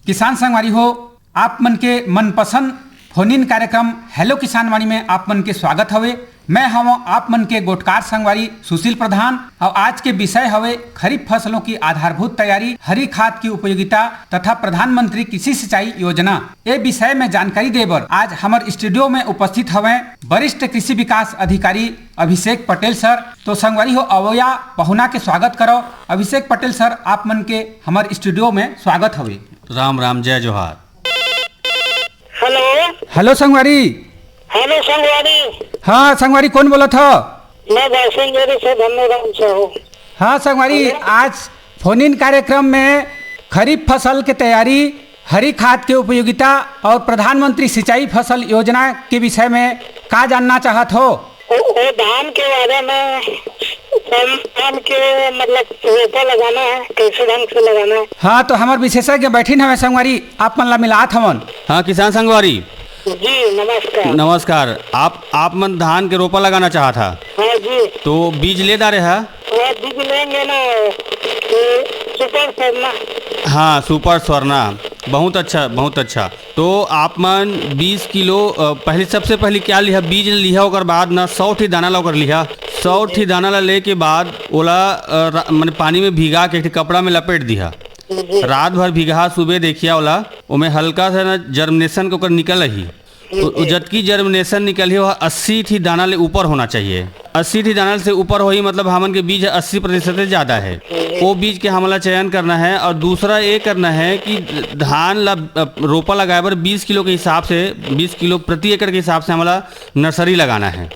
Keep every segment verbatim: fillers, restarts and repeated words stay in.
किसान संगवारी हो, आप मन के मनपसंद फोन इन कार्यक्रम हेलो किसान वाणी में आप मन के स्वागत हवे। मैं हवं आप मन के गोठकार संगवारी सुशील प्रधान, और आज के विषय हवे खरीफ फसलों की आधारभूत तैयारी, हरी खाद की उपयोगिता तथा प्रधानमंत्री कृषि सिंचाई योजना। ए विषय में जानकारी दे बर आज हमर स्टूडियो में उपस्थित हवे वरिष्ठ कृषि विकास अधिकारी अभिषेक पटेल सर। तो संगवारी हो, अवया पहुना के स्वागत करो। अभिषेक पटेल सर, आप मन के हमर स्टूडियो में स्वागत हवे। राम राम, जय जोहार। हेलो। हेलो संगवारी। हेलो संगवारी। हाँ संगवारी, कौन बोलत ह? मैं बैसनगेरी से धन्नूराम साहू। हाँ संगवारी, हेलो। आज फोन इन कार्यक्रम में खरीफ फसल के तैयारी, हरी खाद के उपयोगिता और प्रधानमंत्री सिंचाई फसल योजना के विषय में का जानना चाहत हो? वो, वो धान के बारे में, हम धान के मतलब रोपा लगाना है, कैसे ढंग से लगाना है? हाँ, तो हमर विशेषज्ञ बैठिन हवे संगवारी, आप मन ला मिलात हवन। हाँ, किसान संगवारी। जी, नमस्कार। नमस्कार। आप, आप मन धान के रोपा लगाना चाहत हा? हाँ जी। तो बीज ले डारे हा? हाँ, बीज लेंगे ना, ये सुपर स्वर्णा। हाँ, सुपर स्वर्णा। बहुत अच्छा, बहुत अच्छा। तो आप मन बीस किलो, अ, पहले, सबसे पहले क्या लिहा? बीज लिहा, ओकर बाद ना सौ ठी दाना ला ओकर लिहा। सौ ठी दाना ला लेके बाद ओला, अ, रा-, माने पानी में भिगा के एक ठी कपड़ा में लपेट दिहा। जी। रात भर भिगहा, सुबह देखिया ओला, ओमे हल्का सा ना जर्मिनेशन के ओकर निकल ही। तो जतकी जर्मिनेशन निकलही, वह अस्सी ठी दाना ले ऊपर होना चाहिए। अस्सी ठी दाना से ऊपर होही, मतलब हमन के बीज ह अस्सी प्रतिशत से ज्यादा है। वो बीज के हमला चयन करना है। और दूसरा ये करना है कि धान ला, अ, रोपा लगाए बर बीस किलो के हिसाब से, बीस किलो प्रति एकड़ के हिसाब से हमला नर्सरी लगाना है।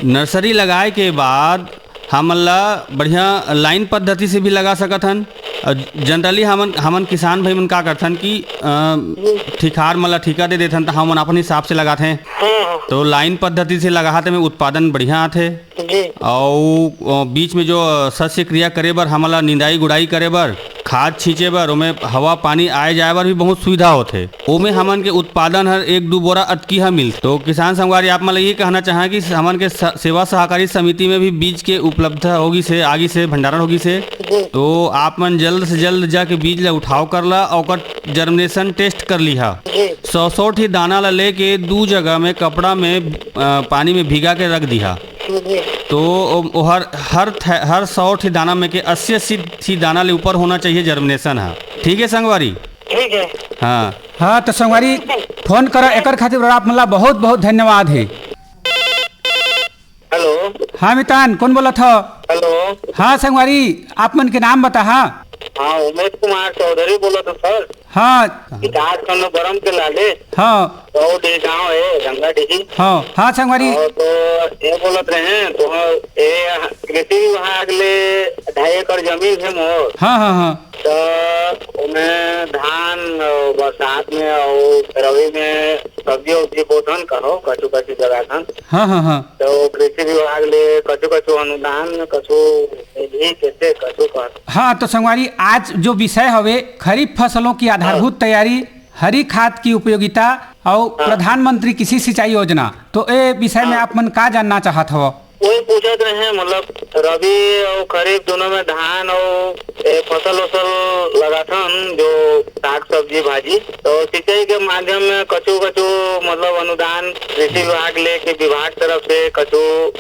नर्सरी लगाए के बाद हमन ला बढ़िया लाइन पद्धति से भी लगा सकत हन। और जनरली हमन, हमन किसान भाई मन का करथन कि, अ, ठिकार मन ला ठिका दे देथन, त हमन अपन हिसाब से लगाथें। हाँ, हाँ। तो लाइन पद्धति से लगाहा, तेमे उत्पादन बढ़िया आथे। जी। अउ, अ, बीच में जो, अ, शस्य क्रिया करे बर, हमन ला निंदाई गुड़ाई करे बर, खाद छींचे बर, ओमे हवा पानी आए जाए बर भी बहुत सुविधा होथे। ओमे हमन के उत्पादन हर एक दू बोरा अतकी ह मिलथे। तो किसान संगवारी, आप मन ल ये कहना चाहें कि हमन के स-, सेवा सहकारी समिति में भी बीज के उपलब्ध होगिस हे, आगिस हे, भंडारण होगिस हे। जी। तो आप मन जल्द से जल्द जाके बीज ल उठाव कर ला, ओकर जर्मिनेशन टेस्ट कर लिहा। जी। सौ सौ ठी दाना ल लेके दू जगह में कपड़ा में, अ, पानी में भिगा के रख दिहा। जी। तो ओ-, ओहर हर थे-, हर सौ ठी दाना में के अस्सी अस्सी ठी दाना ले ऊपर होना चाहिए जर्मिनेशन ह। ठीक है संगवारी? ठीक है। हाँ। हाँ, तो संगवारी, फोन करो, एकर खातिर आप मन ला बहुत बहुत धन्यवाद है। हेलो। हाँ मितान, कौन बोलत हो? हेलो। हाँ संगवारी, आप मन के नाम बताहा। हाँ, उमेश कुमार चौधरी बोलत हो सर। हाँ। विकास खंड बरम के लाले। हाँ। तो डीह गांव है, गंगा डीही। हाँ, हाँ संगवारी। और तो ये बोलत रहे, तो ये कृषि विभाग ले ढाई एकड़ जमीन है मोर। हाँ, हाँ, हाँ। तो ओमे धान, अ, बरसात में और रबी में सब्जी उब्जी बोथन कहो, कछु कछु जगाथन। हाँ, हाँ, हाँ। तो कृषि विभाग ले कछु कछु अनुदान, कछु निधि, कैसे कछु कर। हाँ, तो संगवारी, आज जो विषय हवे खरीफ फसलों की आधारभूत हाँ। तैयारी, हरी खाद की उपयोगिता और हाँ। प्रधानमंत्री कृषि सिंचाई योजना, तो ए विषय में हाँ। आप मन का जानना चाहत हव? वही पूछत रहे, मतलब रबी और खरीफ दोनों में धान और ए, फसल वसल लगाथन, जो साग सब्जी भाजी, तो सिंचाई के माध्यम में कछु कछु मतलब अनुदान कृषि विभाग ले के विभाग तरफ से कछु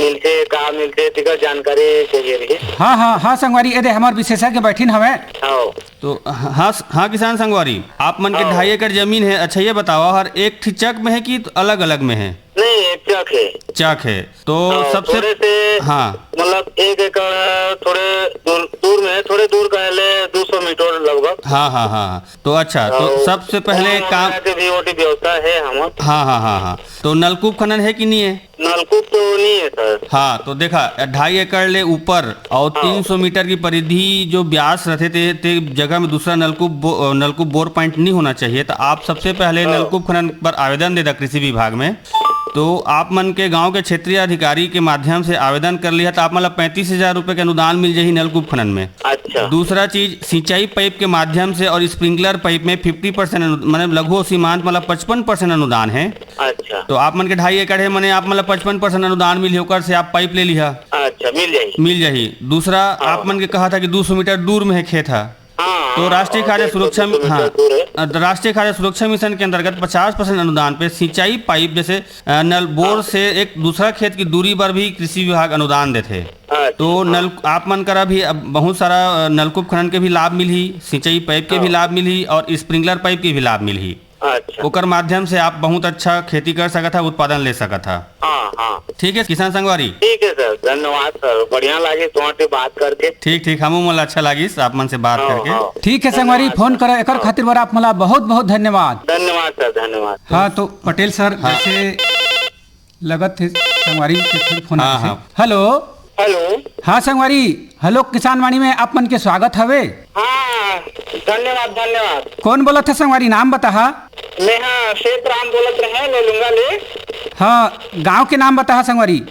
मिलथे, का मिलथे, तेकर जानकारी चाहिए रही। हाँ, हाँ, हाँ संगवारी, ए दे हमर विशेषज्ञ बैठिन हवे। हाँ। तो हाँ, हाँ किसान संगवारी, आप मन के हाँ। ढाई एकड़ जमीन है। अच्छा ये बताओ, हर एक ठी चक में है कि अलग अलग में है? नहीं, एक चक है। चक है। तो हाँ, सबसे थोड़े से, हाँ। मतलब एक एकड़ थोड़े दूर, दूर में है, थोड़े दूर कहले दो सौ मीटर लगभग। हाँ, हाँ, हाँ, हाँ। तो अच्छा, तो और सबसे पहले कुआं काम वगैरह के भी ओटी व्यवस्था है हमर। हाँ, हाँ, हाँ, हाँ। तो नलकूप खनन है कि नहीं है? नलकूप तो नहीं है सर। हाँ, तो देखा, ढाई एकड़ ले ऊपर और हाँ। तीन सौ मीटर की परिधि जो ब्यास रहते ते, ते जगह में दूसरा नलकूप बो-, अ, नलकूप बोर पॉइंट नहीं होना चाहिए। तो आप सबसे पहले हाँ। नलकूप खनन पर आवेदन दे दा कृषि विभाग में। तो आप मन के गांव के क्षेत्रीय अधिकारी के माध्यम से आवेदन कर लिहा, तो आप मन ला पैंतीस हजार रुपए के अनुदान मिल जाही नलकूप खनन में। अच्छा। दूसरा चीज, सिंचाई पाइप के माध्यम से और स्प्रिंकलर पाइप में फिफ्टी परसेंट अनु-, मतलब लघु और सीमांत मतलब पचपन परसेंट अनुदान है। अच्छा। तो आप मन के ढाई एकड़ है, माने आप मन ला पचपन परसेंट अनुदान मिलही, ओकर से आप पाइप ले लिहा। अच्छा, मिल जाही। मिल जाही। दूसरा, हाँ। आप मन के कहा था कि दो सौ मीटर दूर में है खेत है। हाँ। तो हाँ, राष्ट्रीय और खाद्य डेढ़ सौ सुरक्षा दो सौ मीटर हाँ, दूर है। अ, राष्ट्रीय खाद्य सुरक्षा मिशन के अंतर्गत पचास परसेंट अनुदान पे सिंचाई पाइप जैसे, अ, नल बोर हाँ। से एक दूसरा खेत की दूरी पर भी कृषि विभाग अनुदान देथे। अच्छा, तो हाँ। नल, आप मन करा भी अब बहुत सारा, अ, नलकूप खनन के भी लाभ मिलही, सिंचाई पाइप के भी हाँ। लाभ मिलही और स्प्रिंकलर पाइप के भी लाभ मिलही। अच्छा। ओकर माध्यम से आप बहुत अच्छा खेती कर सकत हा, उत्पादन ले सकत हा। हाँ, हाँ। ठीक है किसान संगवारी। ठीक है सर, धन्यवाद सर, बढ़िया लागे तुमसे बात करके। ठीक, ठीक, हमू मन ला अच्छा लागिस आप मन से बात हाँ, करके। हाँ। ठीक है संगवारी, धन्यवाद फोन सर। करा एकर हाँ। खातिर बर आप मन ला बहुत बहुत धन्यवाद। धन्यवाद सर, धन्यवाद। हाँ, तो पटेल सर, हाँ। जैसे लगत हे संगवारी के फिर फोन हाँ, आइस हे। हाँ। हेलो। हेलो। हाँ संगवारी, हेलो किसान वाणी में आप मन के स्वागत हवे। हाँ, धन्यवाद, धन्यवाद। कौन बोलत हे संगवारी, नाम बताहा? मैं हाँ, सेत राम बोलत रहे, लेलुंगा ले। हाँ, गांव के नाम बताहा संगवारी।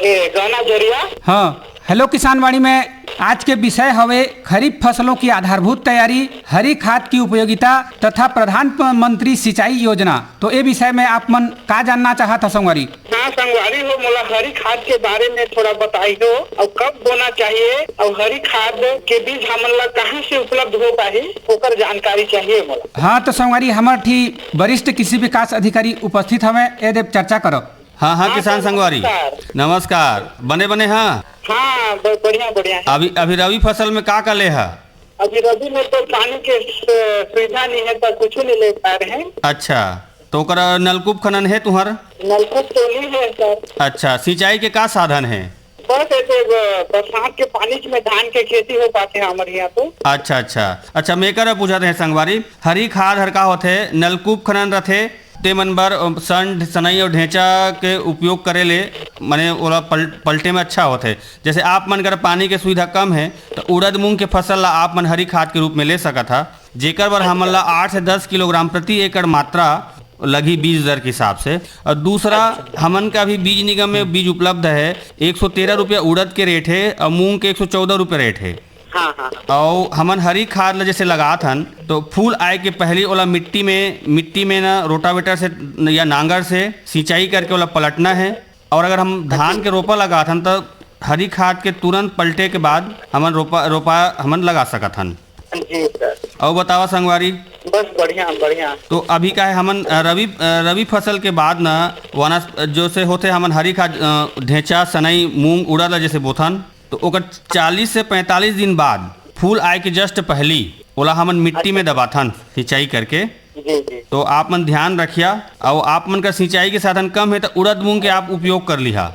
ए, गाना जरिया। हाँ, हेलो किसान वाणी में आज के विषय हवे खरीफ फसलों की आधारभूत तैयारी, हरी खाद की उपयोगिता तथा प्रधानमंत्री सिंचाई योजना। तो ए विषय में आप मन का जानना चाहत हा संगवारी? हाँ संगवारी हो, मोला हरी खाद के बारे में थोड़ा बताई हो, और कब बोना चाहिए, और हरी खाद के बीज हमन ला कहाँ से उपलब्ध हो पाही, ओकर जानकारी चाहिए मोला। हाँ, तो संगवारी, हमर ठी वरिष्ठ कृषि विकास अधिकारी उपस्थित हवे, ए दे चर्चा करो। हाँ, हाँ, हाँ, किसान सर, संगवारी। नमस्कार। नमस्कार, बने, बने, हाँ। हाँ, ब-, बढ़िया, बढ़िया है। अभी, अभी रबी फसल में का का ले हा? अभी रबी में तो पानी के सु-, सुविधा नहीं है, तो कुछ नहीं ले पा रहे हैं। अच्छा, तो ओकर नलकूप खनन है तुहर? नलकूप तो नहीं है, सर। अच्छा, सिंचाई के का साधन है? बस ऐसे ब-, बरसात के पानी में धान के खेती हो पाते हैं हमारे यहाँ तो। अच्छा, अच्छा, अच्छा, मैं एकर पूछत रहे संगवारी, हरी खाद हर का होथे, नलकूप खनन रथे, ते मन बर, अ, संड, सनई अउ ढेंचा के उपयोग करे ले, माने ओला पल-, पलटे में अच्छा होथे। जैसे आप मन कर पानी के सुविधा कम है, तो उड़द मूंग के फसल ला आप मन हरी खाद के रूप में ले सकत हा, जेकर बर हमन ला आठ से दस किलोग्राम प्रति एकड़ मात्रा लगही बीज दर के हिसाब से। और दूसरा, अच्छा। हमन का भी बीज निगम में बीज उपलब्ध है, एक सौ तेरह रुपया उड़द के रेट है और मूंग के एक सौ चौदह रुपया रेट है। हाँ, हाँ, हाँ। अउ हमन हरी खाद ल जैसे लगात हन, तो फूल आए के पहली ओला मिट्टी में, मिट्टी में ना रोटावेटर से न, या नांगर से सिंचाई करके ओला पलटना है। और अगर हम धान के रोपा लगात हन, तो हरी खाद के तुरंत पलटे के बाद हमन रोपा, रोपा हमन लगा सकत हन। जी सर। अउ बतावा संगवारी। बस बढ़िया, बढ़िया। तो अभी का है हमन, अ, रबी, अ, रबी फसल के बाद ना वनस-, जो से होथे हमन हरी खाद, अ, ढेंचा, सनई, मूंग, उड़द ला जैसे बोथन, तो ओकर चालीस से पैंतालीस दिन बाद फूल आए के just पहली ओला हमन मिट्टी में दबाथन सिंचाई करके। जी, जी। तो आप मन ध्यान रखिया, अउ आप मन का सिंचाई के साधन कम है तो उड़द मूंग के आप उपयोग कर लिहा।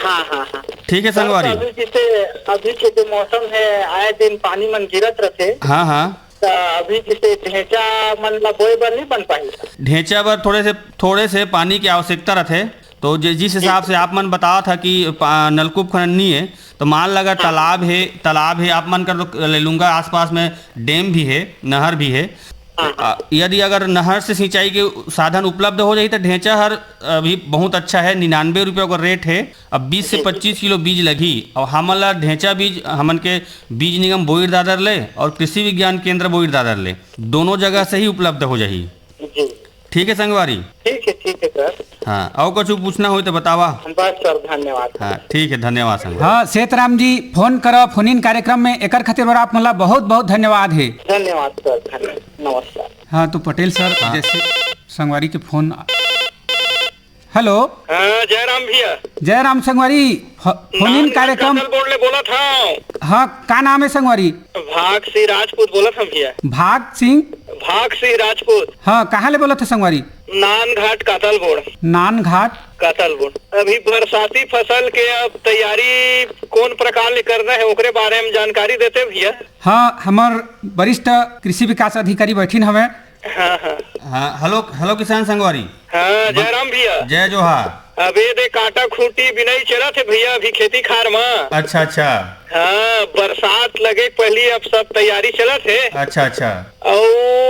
हाँ, हाँ, हाँ। ठीक है सर, संगवारी। तो अभी जैसे, अभी के जो मौसम है, आए दिन पानी मन गिरत रहते। हाँ, हाँ। तो अभी जैसे ढेंचा मन ला बोए बर नहीं बन पाही। ढेंचा बर थोड़े से, थोड़े से पानी की आवश्यकता रहते। तो जे-, जिस हिसाब से आप मन बतावत हा कि पा-, नलकूप खनन नहीं है, तो मान ला अगर हाँ। तालाब है, तालाब है, आप मन कर तो लेलुंगा आसपास में डैम भी है, नहर भी है। हाँ, हाँ। आ, यदि अगर नहर से सिंचाई के साधन उपलब्ध हो जाही, तो ढेंचा हर अभी बहुत अच्छा है, निन्यानवे रुपये का रेट है। अब बीस से जी, जी। पच्चीस किलो बीज लगही, और हमन ला ढेंचा बीज हमन के बीज निगम बोईर दादर ले और कृषि विज्ञान केंद्र बोईर दादर ले, दोनों जगह से ही उपलब्ध हो जाही। जी। ठीक है संगवारी। ठीक है, ठीक है सर। हाँ, अउ कुछ पूछना हो तो बतावा। बस सर, धन्यवाद। हाँ, ठीक है, धन्यवाद संगवारी। हाँ, सेतराम जी, फोन करा, फोन इन कार्यक्रम में, एकर खातिर बर आप मन ला बहुत बहुत धन्यवाद है। धन्यवाद सर, धन्यवाद, नमस्कार। हाँ, तो पटेल सर, हाँ। जैसे संगवारी के फोन, हेलो। हाँ, जय राम भैया। जय राम संगवारी, फ-, फोन इन नानघाट कार्यक्रम। कातल बोर्ड ले बोलत हंव। हाँ, का नाम है संगवारी? भाग सिंह राजपूत बोलत हंव भैया। भाग सिंह? भाग सिंह राजपूत। हाँ, कहाँ ले बोलत हा संगवारी? नानघाट कातल बोर्ड। नानघाट। कातल बोर्ड। अभी बरसाती फसल के अब तैयारी कौन प्रकार ले करना है, ओकरे बारे में जानकारी देते भैया। हाँ, हमर वरिष्ठ कृषि विकास अधिकारी बैठिन हवे। हाँ, हाँ। हाँ, हेलो, हेलो किसान संगवारी। हाँ, ब-, जय राम भैया। जय जोहार। अबे दे काटा खूंटी बिनाई चलत हे भैया अभी खेती खार म। अच्छा, अच्छा। हाँ, बरसात लगे के पहली अब सब तैयारी चलत हे। अच्छा, अच्छा। अउ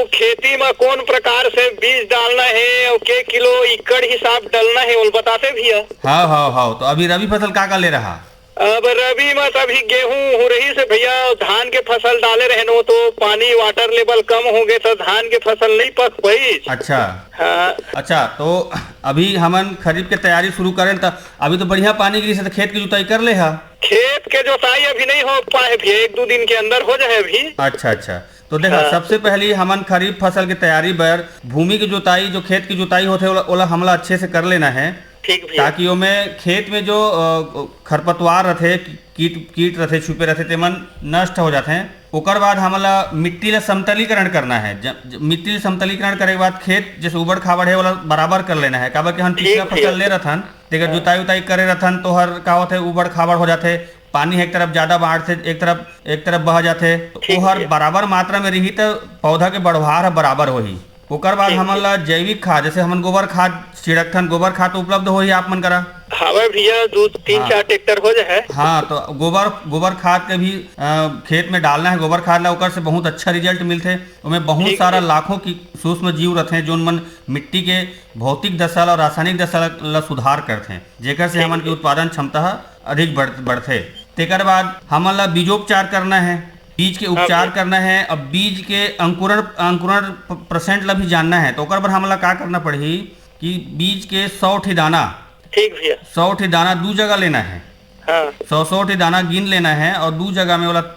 खेती म कौन प्रकार से बीज डालना हे अउ के किलो एकड़ हिसाब डालना हे, ओला बताते भैया। हाँ, हाँ, हाँ। तो अभी रबी फसल का का ले रहा? अब रबी म त अभी गेहूं हो रहिस हे भैया, धान के फसल डाले रहेन, वो तो पानी वाटर लेवल कम हो गे, त धान के फसल नहीं पक पाइस। अच्छा। हाँ। अच्छा, तो अभी हमन खरीफ के तैयारी शुरू करेन, त अभी तो बढ़िया पानी गिरिस हे, त खेत के जुताई कर ले हा। खेत के जोताई अभी नहीं हो पाए भैया, एक दो दिन के अंदर हो जाए अभी। अच्छा, अच्छा। तो देखा, हाँ। सबसे पहली हमन खरीफ फसल के तैयारी बर भूमि की जुताई, जो खेत की जुताई होथे, ओला, ओला हमला अच्छे से कर लेना है, ठीक भैया। ताकि ओमे खेत में जो, अ, खरपतवार रथे, कीट, कीट रथे, छुपे रथे, तेमन नष्ट हो जाथे। ओकर बाद हमला मिट्टी ला समतलीकरण करना है। ज-, ज-, मिट्टी ला समतलीकरण करे के बाद खेत जैसे उबड़ खाबड़ है, ओला बराबर कर लेना है। काबर कि हम ठीक पिछला भैया। फसल ले रथन, तेकर हाँ। जुताई उताई करे रथन, तो हर का होथे, उबड़ खाबड़ हो जाथे। पानी ह एक तरफ ज्यादा बाढ़थे, एक तरफ, एक तरफ बह जाथे, तो ठीक ओहर भैया। बराबर मात्रा में रही, त पौधा के बढ़वार ह बराबर होही। ओकर बाद ठीक हमन भैया। ला जैविक खाद, जैसे हमन गोबर खाद छिड़कथन, गोबर खाद तो उपलब्ध होही आप मन करा? हावय भैया, दू तीन हाँ। चार ट्रैक्टर हो जाए। हाँ, तो गोबर, गोबर खाद के भी, अ, खेत में डालना है, गोबर खाद ला, ओकर से बहुत अच्छा रिजल्ट मिलथे। ओमे बहुत ठीक सारा भैया। लाखों की सूक्ष्म जीव रथे, जोन मन मिट्टी के भौतिक दशा ला और रासायनिक दशा ला, ला सुधार करथे, जेकर से ठीक हमन के भैया। उत्पादन क्षमता ह अधिक बढ़, बढ़थे। तेकर बाद हमन ला बीजोपचार करना है, बीज के हाँ उपचार भैया। करना है। अब बीज के अंकुरण, अंकुरण प-, परसेंट ला भी जानना है, तो ओकर बर हमन ला का करना पड़ही कि बीज के सौ ठी दाना, ठीक भैया। सौ ठी दाना दू जगह लेना है। हाँ। सौ सौ ठी दाना गिन लेना है और दू जगह में ओला, अ,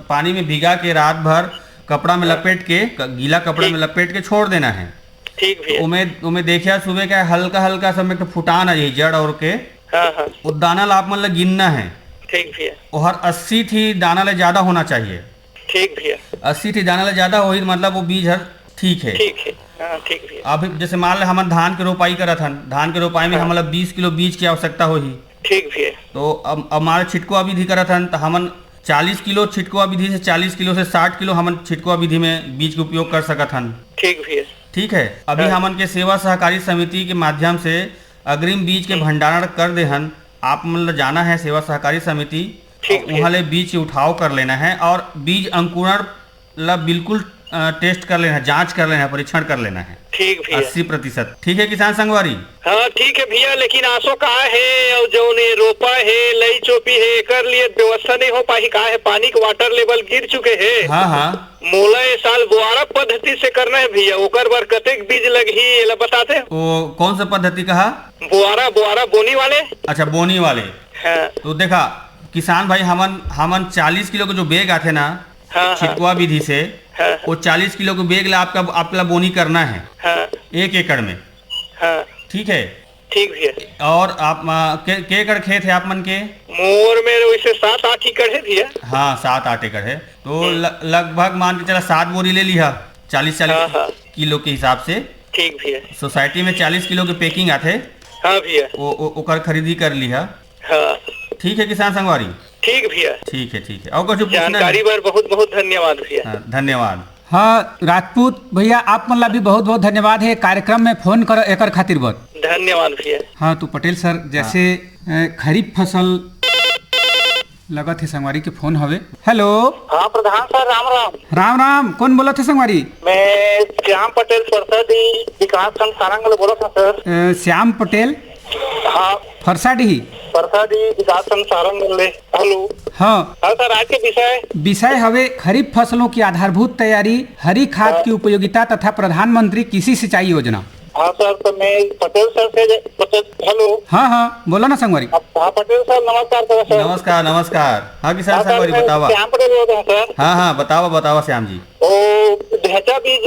पानी में भिगा के रात भर कपड़ा में हाँ। लपेट के, क-, गीला कपड़ा ठीक। में लपेट के छोड़ देना है। ठीक भैया। ओमे, ओमे देखिया सुबह का हल्का हल्का सा में एक ठो फुटान आ जाही जड़ और के। हाँ, हाँ। वो दाना ला आप मन ला गिनना है। ठीक भैया। ओहर अस्सी ठी दाना ले ज्यादा होना चाहिए। ठीक भैया। अस्सी ठी दाना ले ज्यादा होही, मतलब वो बीज हर ठीक है। ठीक है। हाँ, ठीक भैया। अब जैसे मान ले हमन धान के रोपाई करत हन, धान के रोपाई में हाँ। हमन ला बीस किलो बीज की आवश्यकता होही। ठीक भैया। तो अब, अब मान ले छिटकुआ विधि करत हन, तो हमन चालीस किलो छिटकुआ विधि से, चालीस किलो से साठ किलो हमन छिटकुआ विधि में बीज के उपयोग कर सकत हन। ठीक भैया। ठीक है, अभी हाँ। हमन के सेवा सहकारी समिति के माध्यम से अग्रिम बीज के हम्म। भंडारण कर दे हन। आप मन ल जाना है सेवा सहकारी समिति, ठीक, और ठीक। उहाँ ले बीज के उठाव कर लेना है और बीज अंकुरण ला बिल्कुल, अ, टेस्ट कर लेना है, जांच कर लेना है, परीक्षण कर लेना है। ठीक भैया। अस्सी प्रतिशत। ठीक है किसान संगवारी? हाँ, ठीक है भैया, लेकिन आसो का है, और जौन ये रोपा है, लई चोपी है, एकर लिए व्यवस्था नहीं हो पाही, का है, पानी के वाटर लेवल गिर चुके है। हाँ, हाँ। मोला ये साल बोआरा पद्धति से करना है भैया, ओकर बर कतेक बीज लगही, एला बता दे। वो कौन सा पद्धति कहा? बोआरा, बोआरा बोनी वाले। अच्छा, बोनी वाले। हाँ। तो देखा, किसान भाई, हमन, हमन चालीस किलो के जो बैग आथे ना, हाँ, हाँ। छिटकुआ विधि से, हाँ। वो चालीस किलो के बैग ला आपका, आपला बोनी करना है। हाँ। एक एकड़ में। हाँ। ठीक है? ठीक भैया। और आप, आ, के, के एकड़ खेत है आप मन के? मोर में वैसे सात आठ एकड़ है भैया। हाँ, सात आठ एकड़ है। तो हम्म। ल-, लगभग मान के चला सात बोरी ले लिहा, चालीस, चालीस हाँ, हाँ। किलो के हिसाब से। ठीक भैया। सोसाइटी में चालीस किलो के पैकिंग आथे। हाँ भैया। ओ, ओ, ओकर खरीदी कर लिहा। हाँ। ठीक है किसान संगवारी। ठीक भैया। ठीक है, ठीक है। और कुछ पूछना है? जानकारी बर बहुत बहुत धन्यवाद भैया। हाँ, धन्यवाद। हाँ, राजपूत भैया, आप मन ला भी बहुत बहुत धन्यवाद है कार्यक्रम में फोन कर एकर खातिर बर। धन्यवाद भैया। हाँ, तो पटेल सर, जैसे, हाँ। अ, खरीफ फसल लगत हे, संगवारी के फोन हवे। हेलो। हाँ प्रधान सर, राम राम। राम राम, कौन बोलत हे संगवारी? मैं श्याम पटेल, परसाडी विकास खंड सारंग ले बोलत हँव सर। अ, श्याम पटेल? हाँ। फरसाडीही? परसाडी विकास खंड सारंग ले। हेलो। हाँ। हाँ सर, आज के विषय? विषय हवे खरीफ फसलों की आधारभूत तैयारी, हरी खाद हाँ। की उपयोगिता तथा प्रधानमंत्री कृषि सिंचाई योजना। हाँ सर, तो मैं पटेल सर से ज-, पटेल, हेलो। हाँ, हाँ, बोला ना संगवारी। अब, हाँ, पटेल सर, नमस्कार करो सर। नमस्कार, नमस्कार। हाँ, किसान हाँ सर, संगवारी, मैं बतावा। श्याम पटेल बोल रहा हूँ सर। हाँ, हाँ, बतावा, बतावा श्याम जी। ओ, ढेंचा बीज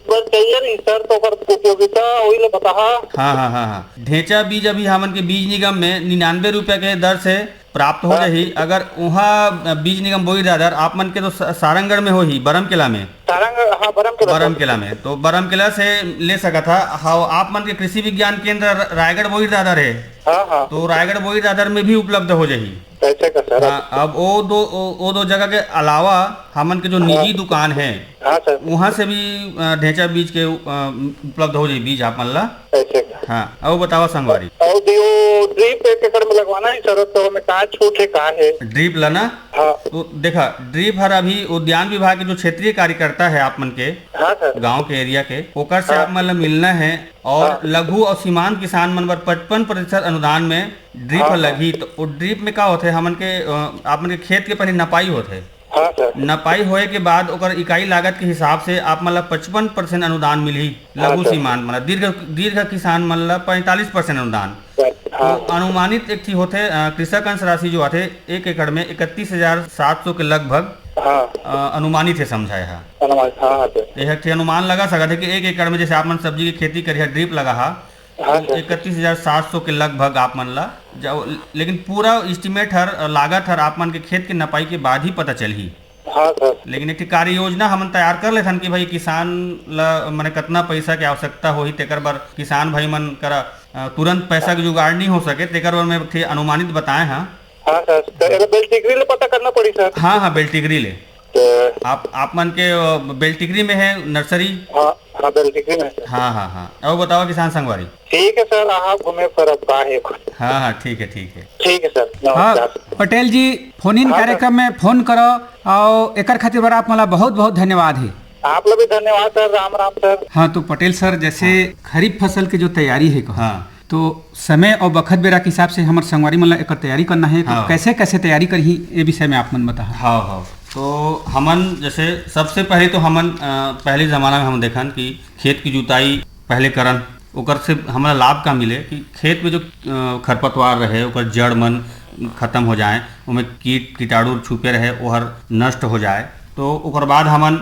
बर चाहिए रही सर, तो ओकर उपयोगिता वही ले बताहा। हाँ, हाँ, हाँ, हाँ। ढेंचा बीज अभी हमन के बीज निगम में निन्यानवे रुपया के दर से प्राप्त हो हाँ। जाही। अगर उहाँ बीज निगम बोईर दादर, आप मन के तो स-, सारंगढ़ में होही, बरमकेला में। सारंग, हाँ, बरमकेला। बरमकेला में, तो बरमकेला से ले सकत हा। हाँ, आप मन के कृषि विज्ञान केंद्र र-, रायगढ़ बोईर दादर हे। हाँ, हाँ। तो रायगढ़ बोईर दादर में भी उपलब्ध हो जाही। ऐसे का सर? हाँ, अब ओ दो, ओ, ओ दो जगह के अलावा हमन के जो हाँ। निजी दुकान है, हाँ सर। उहाँ से भी, अ, ढेंचा बीज के, अ, उपलब्ध हो जाही बीज आप मन ला। ऐसे का? हाँ, अउ बतावा संगवारी। अउ दे, वो ड्रिप एक एकड़ में लगवाना है सर, तो ओमे का छूट है, का है? ड्रिप ला ना? हाँ। तो देखा, ड्रिप हर अभी उद्यान विभाग के जो क्षेत्रीय कार्यकर्ता है आप मन के, हाँ सर। गांव के एरिया के, ओकर से हाँ। आप मन ला मिलना है और हाँ। लघु और सीमांत किसान मन बर पचपन प्रतिशत अनुदान में ड्रिप हाँ, हर हाँ। लगही। तो वो ड्रिप में का होथे, हमन के, अ, आप मन के खेत के पहले नपाई होथे। हाँ सर। नपाई होए के बाद ओकर इकाई लागत के हिसाब से आप मन ला पचपन परसेंट अनुदान मिलही। हाँ लघु सर। सीमांत मन ला, दीर्घ, दीर्घ किसान मन ला पैंतालीस परसेंट अनुदान। सर, हाँ। तो अनुमानित एक ठी होथे, अ, कृषक अंश राशि जो आथे, एक एकड़ में इकतीस हजार सात सौ के लगभग हाँ। अ, अनुमानित हे समझाए हा। अनुमान, हाँ, हाँ, सर। ये एक ठे अनुमान लगा सकत हे कि एक एकड़ में जैसे आप मन सब्जी की खेती करिहा, ड्रिप लगा हा, हाँ, सर। इकतीस हजार सात सौ के लगभग आप मन ला जाओ, लेकिन पूरा एस्टिमेट हर, लागत हर आप मन के खेत के नपाई के बाद ही पता चलही। हाँ, सर। लेकिन एक ठे कार्य योजना हमन तैयार कर लेथन कि भाई किसान ला, माने कतना पैसा के आवश्यकता होही, तेकर बर किसान भाई मन करा, अ, तुरंत पैसा के जुगाड़ नहीं हो सके, तेकर बर मैं एक ठे अनुमानित बताए हाँ। हाँ, सर। तो एला बेल्टिकरी ले पता करना पड़ी, सर। हाँ, हाँ, बेल्टिकरी ले। तो आप, आप मन के, अ, बेल्टिकरी में है नर्सरी? हाँ, हाँ, बेल्टिकरी में है, सर। हाँ, हाँ, हाँ। अब बताओ किसान संगवारी। ठीक है, सर, आप घूमे पर अब का है कुछ। हाँ, हाँ, ठीक है, ठीक है। ठीक है, सर। हाँ, नमस्कार। पटेल जी, फोन इन हाँ, सर। कार्यक्रम में फोन करो, और एकर खातिर बर आप मला बहुत, बहुत धन्यवाद है। आप ला भी धन्यवाद, सर। राम, राम, सर। हाँ, तो पटेल सर, जैसे हाँ। खरीफ फसल के जो तैयारी है, कहो, हाँ। तो समय और बखत बेरा के हिसाब से हमर संगवारी मन ला एकर तैयारी करना है, तो हाँ। कैसे, कैसे तैयारी करही, ये विषय में आप मन बताओ। हाँ, हाँ। तो हमन जैसे सबसे पहले तो हमन, अ, पहले जमाना में हम देखन कि खेत की जुताई पहले करन, ओकर से हमला लाभ का मिले कि खेत में जो, अ, खरपतवार रहे, ओकर जड़ मन खत्म हो जाए, ओमे कीट कीटाणु छुपे रहे, ओहर नष्ट हो जाए। तो ओकर बाद हमन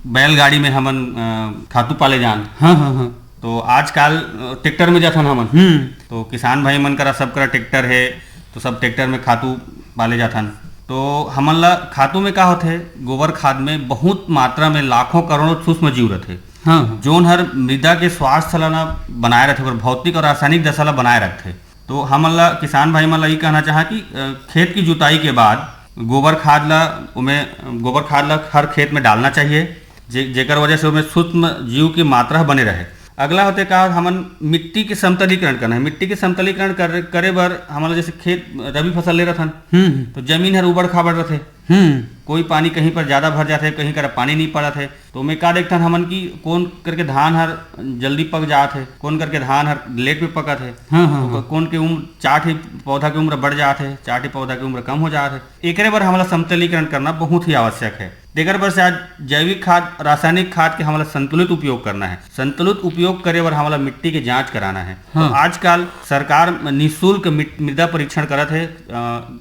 बैलगाड़ी में हमन, अ, खातू पाले जान। हाँ, हाँ, हाँ। तो आजकल, अ, ट्रैक्टर में जाथन हमन। हम्म। तो किसान भाई मन करा, सब करा ट्रैक्टर है, तो सब ट्रैक्टर में खातू पाले जाथन। तो हमन ला खातू में का होथे, गोबर खाद में बहुत मात्रा में लाखों करोड़ों सूक्ष्म जीव रथे, हाँ, हाँ। जोन हर मृदा के स्वास्थ्य ला ना बनाए रखे, ओकर भौतिक और रासायनिक दशा ला बनाए रखथे। तो हमन ला, किसान भाई मन ला ये कहना चाहा कि, अ, खेत की जुताई के बाद गोबर खाद ला, ओमे, गोबर खाद ला हर खेत में डालना चाहिए, जे-, जेकर वजह से ओमे सूक्ष्म जीव की मात्रा बने रहे। अगला होथे का, हमन मिट्टी के समतलीकरण करना है। मिट्टी के समतलीकरण कर, करे बर हमन ला जैसे खेत रबी फसल ले रथन, हम्म, हम्म। तो जमीन हर उबड़ खाबड़ रथे। हम्म। कोई पानी कहीं पर ज्यादा भर जाथे, कहीं कर पानी नहीं पड़त है, तो ओमे का देखथन हमन कि कोन करके धान हर जल्दी पक जात है, कोन करके धान हर लेट में पकत है। हाँ, हाँ, तो हाँ। कोन के उम्र, चार ठे पौधा के उम्र बढ़ जात है, चार ठे पौधा के उम्र कम हो जात है। एकरे बर हमला समतलीकरण करना बहुत ही आवश्यक है। तेकर बर से आज जैविक खाद, रासायनिक खाद के हमला संतुलित उपयोग करना है। संतुलित उपयोग करे बर हमला मिट्टी के जांच कराना है। तो हाँ। आजकल सरकार निशुल्क मिट-, मृदा परीक्षण करत है, अ,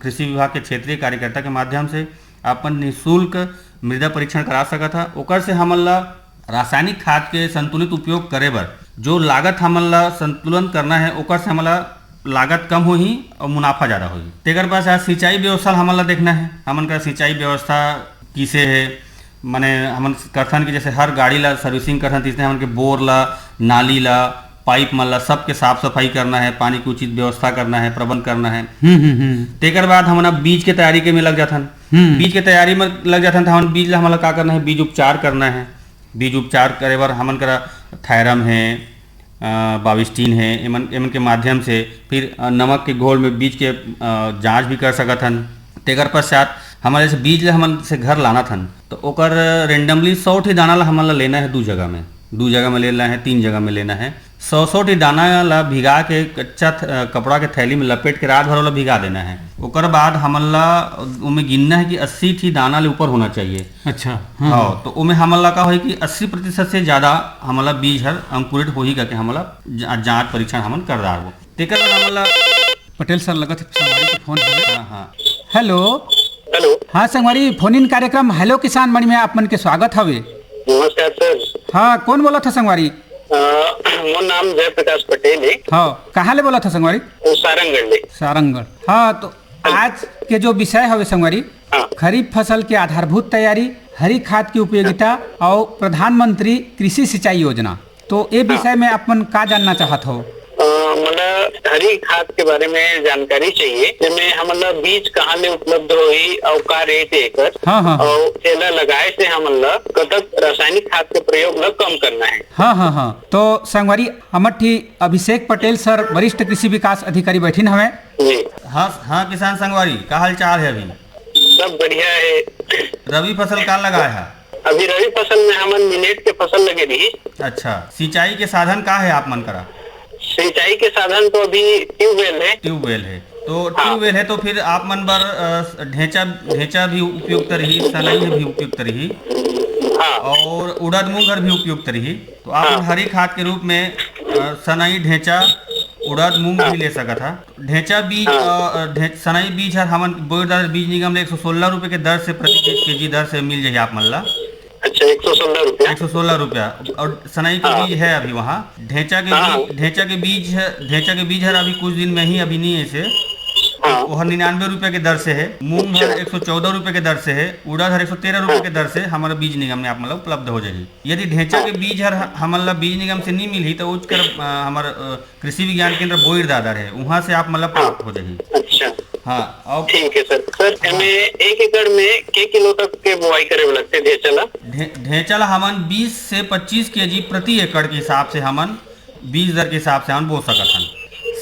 कृषि विभाग के क्षेत्रीय कार्यकर्ता के माध्यम से अपन निशुल्क मृदा परीक्षण करा सकत ह। ओकर से हमन ला रासायनिक खाद के संतुलित उपयोग करे बर जो लागत हमन ला संतुलन करना है, ओकर से हमन ला लागत कम होही और मुनाफा ज्यादा होही। तेकर पास आज सिंचाई व्यवस्था हमन ला देखना है, हमन का सिंचाई व्यवस्था किसे है, माने हमन करथन कि जैसे हर गाड़ी ला सर्विसिंग करथन, तिसने हमन के बोर ला, नाली ला, पाइप मन ला, सबके साफ सफाई करना है, पानी की उचित व्यवस्था करना है, प्रबंध करना है। हम्म, हम्म, हम्म। तेकर बाद हमन अब बीज के तैयारी के में लग जाथन। हम्म। बीज के तैयारी में लग जाथन, तो हमन बीज ला, हमन ला का करना है, बीज उपचार करना है। बीज उपचार करे बर हमन करा थायरम है, अ, बाविस्टिन है, एमन, एमन के माध्यम से फिर, अ, नमक के घोल में बीज के, अ, जांच भी कर सकत हन। तेकर पश्चात हमन जैसे बीज ला हमन से घर लानत हन, तो ओकर रेंडमली सौ ठी दाना ला हमन ला लेना है दू जगह में, दू जगह में लेना है, तीन जगह में लेना है। सौ सौ ठी दाना ला भिगा के कच्चा थ-, अ, कपड़ा के थैली में लपेट के रात भर ओला भिगा देना है। ओकर बाद हमन ला ओमे गिनना है कि अस्सी ठी दाना ले ऊपर होना चाहिए। अच्छा, हाँ। हाँ, तो ओमे हमन ला का होही कि अस्सी प्रतिशत से ज्यादा हमन ला बीज हर अंकुरित होही करके हमन ला जा-, जांच परीक्षण हमन कर डारबो। तेकर बाद हमन ला पटेल सर लगत है संगवारी के फोन हवे। हाँ, हाँ। हेलो। हेलो। हाँ संगवारी, फोन इन कार्यक्रम हेलो किसान मणि में आप मन के स्वागत हवे। नमस्कार सर। हाँ, कौन बोलत ह संगवारी? अ, मोर नाम जयप्रकाश पटेल है। हाँ, कहाँ ले बोलत ह संगवारी? वो सारंगढ़ ले। सारंगढ़। हाँ, तो आज के जो विषय हवे संगवारी, हाँ। खरीफ फसल के आधारभूत तैयारी, हरी खाद की उपयोगिता और प्रधानमंत्री कृषि सिंचाई योजना। तो ये हाँ। विषय में आप मन का जानना चाहत हो? अ, मोला हरी खाद के बारे में जानकारी चाहिए, जेमे हमन ला बीज कहाँ ले उपलब्ध होही और का रेट है एकर, हाँ, हाँ, हाँ। और एला लगाए से हमन ला कतक रासायनिक खाद के प्रयोग ला कम करना है। हाँ, हाँ, हाँ। तो संगवारी, हमर ठी अभिषेक पटेल सर, वरिष्ठ कृषि विकास अधिकारी बैठिन हवे। जी। हाँ, हाँ, किसान संगवारी, का हाल चाल है अभी? सब बढ़िया है। रबी फसल का लगाए है? अभी रबी फसल में हमन मिलेट के फसल लगे रही। अच्छा, सिंचाई के साधन का है आप मन करा? सिंचाई के साधन तो अभी ट्यूबवेल है। ट्यूबवेल है, तो हाँ। ट्यूबवेल है तो फिर आप मन बर, अ, ढेंचा, ढेंचा भी उपयुक्त रही, सनई भी उपयुक्त रही हाँ। और उड़द मूंग हर भी उपयुक्त रही। तो आप हाँ। मन हरी खाद के रूप में, अ, सनई, ढेंचा उड़द, मूंग भी ले सकत हा। ढेंचा बीज, हाँ। अ, अ, ढे-, सनई बीज हर हमन बोइर दादर बीज निगम ले एक सौ सोलह रुपए के दर से, प्रति के-, केजी दर से मिल जाही आप मन ला। अच्छा, एक सौ सोलह रुपया? एक सौ सोलह रुपया। और सनई के हाँ। बीज है अभी वहाँ। ढेंचा के हाँ। बीज, ढेंचा के बीज है, ढेंचा के बीज हर अभी कुछ दिन में ही, अभी नहीं ऐसे। हाँ। वो हर निन्यानवे रुपया के दर से है। मूंग अच्छा। हर एक सौ चौदह रुपया के दर से है। उड़द हर एक सौ तेरह रुपया हाँ। के दर से हमारा बीज निगम में आप मतलब उपलब्ध हो जाही। यदि ढेंचा हाँ। के बीज हर ह-, हमन ला बीज निगम से नहीं मिलही, तो उचकर, अ, हमर, अ, कृषि विज्ञान केंद्र बोइर दादर है, उहाँ से आप मन ला हाँ। प्राप्त हो जाही। अच्छा। हाँ, और ठीक है सर। सर, हाँ। एमे एक एकड़ में के किलो तक के बुआई करे बर लगथे ढेंचा ला? ढे-, ढेंचा ला हमन बीस से पच्चीस केजी प्रति एकड़ के हिसाब से हमन बीज दर के हिसाब से हमन बो सकत हन।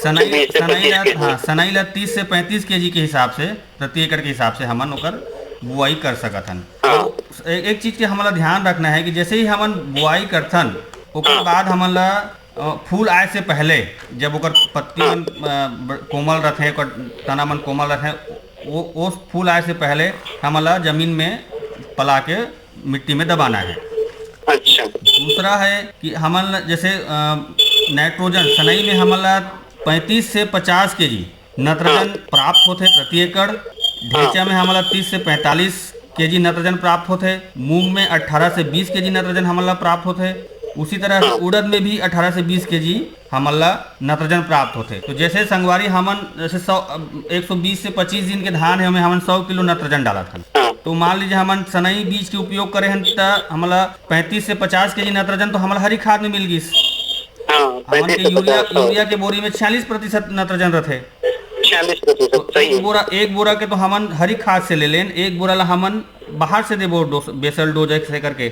सनई, बीस से सनई पच्चीस ला, केजी। हाँ, सनई ला तीस से पैंतीस केजी के हिसाब से, प्रति एकड़ के हिसाब से हमन ओकर बुआई कर सकत हन। हाँ। और ए-, एक चीज के हमन ला ध्यान रखना है कि जैसे ही हमन बुआई करथन, ओकर हाँ। बाद हमन ला, अ, फूल आए से पहले, जब ओकर पत्ती हाँ। मन, अ, ब-, कोमल रथे, ओकर तना मन कोमल रथे, वो, वो फूल आए से पहले हमन ला जमीन में पला के मिट्टी में दबाना है। अच्छा। दूसरा है कि हमन ला जैसे, अ, नाइट्रोजन, सनई में हमन ला पैंतीस से पचास केजी नत्रजन हाँ। प्राप्त होथे प्रति एकड़। ढेंचा हाँ। में हमन ला तीस से पैंतालीस केजी नत्रजन प्राप्त होथे। मूंग में अठारह से बीस केजी नत्रजन हमन ला प्राप्त होथे। उसी तरह से हाँ। उड़द में भी अठारह से बीस केजी हमन ला नत्रजन प्राप्त होथे। तो जैसे संगवारी हमन जैसे सौ, अब एक सौ बीस से पच्चीस दिन के धान है, ओमे हमन सौ किलो नत्रजन डालत हन। हाँ। तो मान लीजिए हमन सनई बीज के उपयोग करे हन, त हमन ला पैंतीस से पचास केजी नत्रजन तो हमन ला हरी खाद में मिल गिस। हाँ, हमन के पैंतीस से यूरिया, पचास, हाँ। यूरिया के बोरी में छियालीस प्रतिशत नत्रजन रथे। छियालीस प्रतिशत, तो सही एक है। बोरा, एक बोरा के तो हमन हरी खाद से ले लेन, एक बोरा ला हमन बाहर से देबो डोज, बेसल डोज ऐसे करके।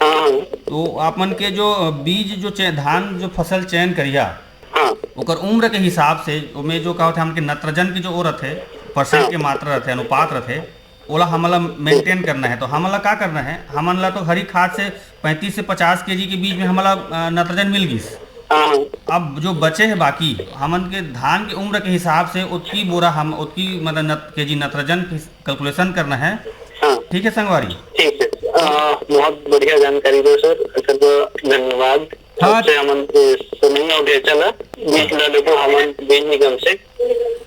हाँ, हाँ। तो आप मन के जो बीज, जो चय-, धान जो फसल चयन करिहा, हाँ। ओकर उम्र के हिसाब से ओमे जो का होथे, हमन के नत्रजन के जो वो रथे, परसेंट हाँ। के मात्रा रथे, अनुपात रथे, ओला हमन ला मेंटेन करना है। तो हमन ला का करना है, हमन ला तो हरी खाद से पैंतीस से पचास केजी के बीच में हमन ला, अ, नत्रजन मिल गिस। हाँ। अब जो बचे है बाकी, हमन के धान के उम्र के हिसाब से ओतकी बोरा हम, ओतकी मतलब नत-, केजी नत्रजन कैलकुलेशन करना है। हाँ। ठीक है संगवारी? ठीक है। अ, बहुत बढ़िया जानकारी दे सर, सर को धन्यवाद। हाँ। आपसे हमन के सुनई और ढेंचा ला, बीज ला लेबो हमन बीज निगम से।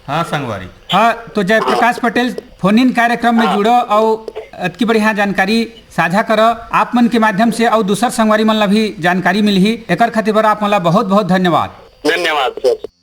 हाँ संगवारी। हाँ, तो जयप्रकाश पटेल फोन इन कार्यक्रम में हाँ। जुड़ो और अतकी बढ़िया जानकारी साझा करो। आप मन के माध्यम से और दूसर संगवारी मन ला भी जानकारी मिलही, एकर खातिर बर आप मन ला बहुत बहुत धन्यवाद। धन्यवाद सर।